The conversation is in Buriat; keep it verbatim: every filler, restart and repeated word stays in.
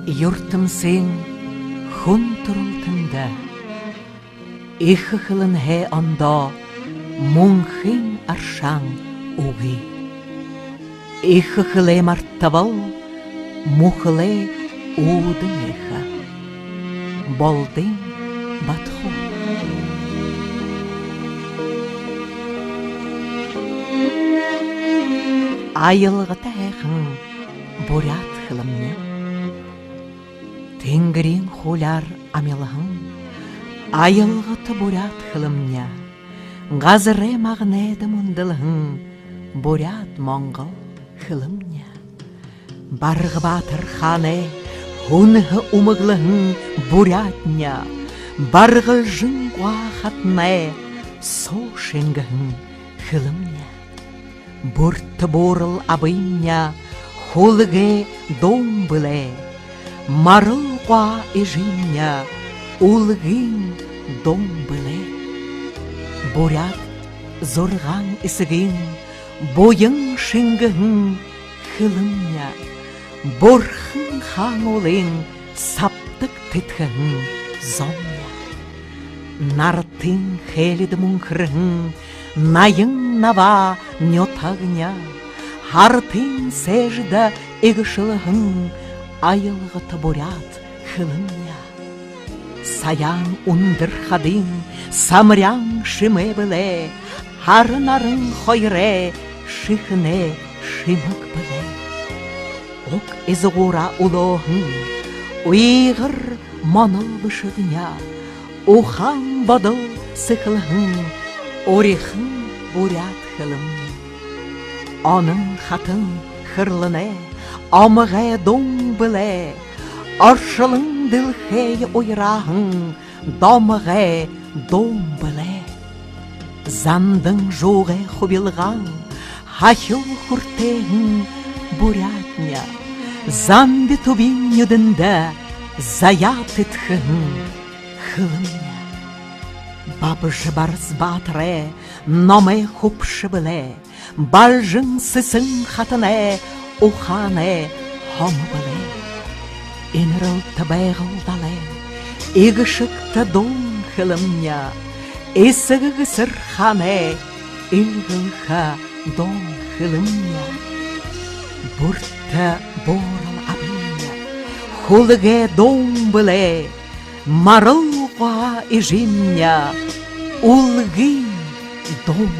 Юртэмсын хүн түрэлтэндэ эхэ хэлэнһээ ондоо мүнхын аршаан үгы. Эхэ хэлээ мартабал, мүхэл үүдэн эхэ. Болдын Батхуу. Аялгата һайхан буряад хэлэмни. Тэнгэриин хууляар амилһан аялгата буряад хэлэмни. Газарай магнайда мүндэлһэн буряад-монгол хэлэмни. Барга баатар хаанай һүнэһэ үмэглэһэн буряадни. Баргалжан гуа хатанай соо шэнгэһэн хэлэмни. Бүртэ буурал абымни хүлэгэй дуун бэлэй. Марал гуа эжымни үлгын дуун бэлэй. Буряад зургаан эсэгын буян шэнгэһэн хэлэмни. Бурхан хаан уулын сабтаг тэдхэһэн зомни. Наратын хээлидэ мүнхэрһэн Наян Наваа нютагни. Һаратын сээжэдэ эгэшэлһэн аялгата буряад хэлэмни. Саяан үндэр хадын самаряан шэмээ бэлэй. Һара наран хоёрой шэхэнэй шэмэг бэлэй. Уг изагуураа үлөөһэн уйгар монол бэшэгни. Ухаан бодол сэхэлһэн урихан буряад хэлэмни. Онон хатан хэрлэнэй омогой дуун бэлэй. Оршолон дэлхэйе уярааһан домогой дуун бэлэй. Зандан жуугай хубилгаан һахил хүртээһэн буряадни. Замби түбиин нюдэндэ заяа тэдхэһэн хэлэмни. Бабжа Барас баатарай номой хүбшэ бэлэй. Балжан сэсэн хатанай ухаанай һомо бэлэй. Энэрэлтэ Байгал далайн эгэшэгтэ дуун хэлэмни. Эсэгэ Гэсэр хаанай элгэлхэ дуун хэлэмни. Бүртэ буурал абымни хүлэгэй дуун бэлэй. Марал гуа эжымни үлгын дуун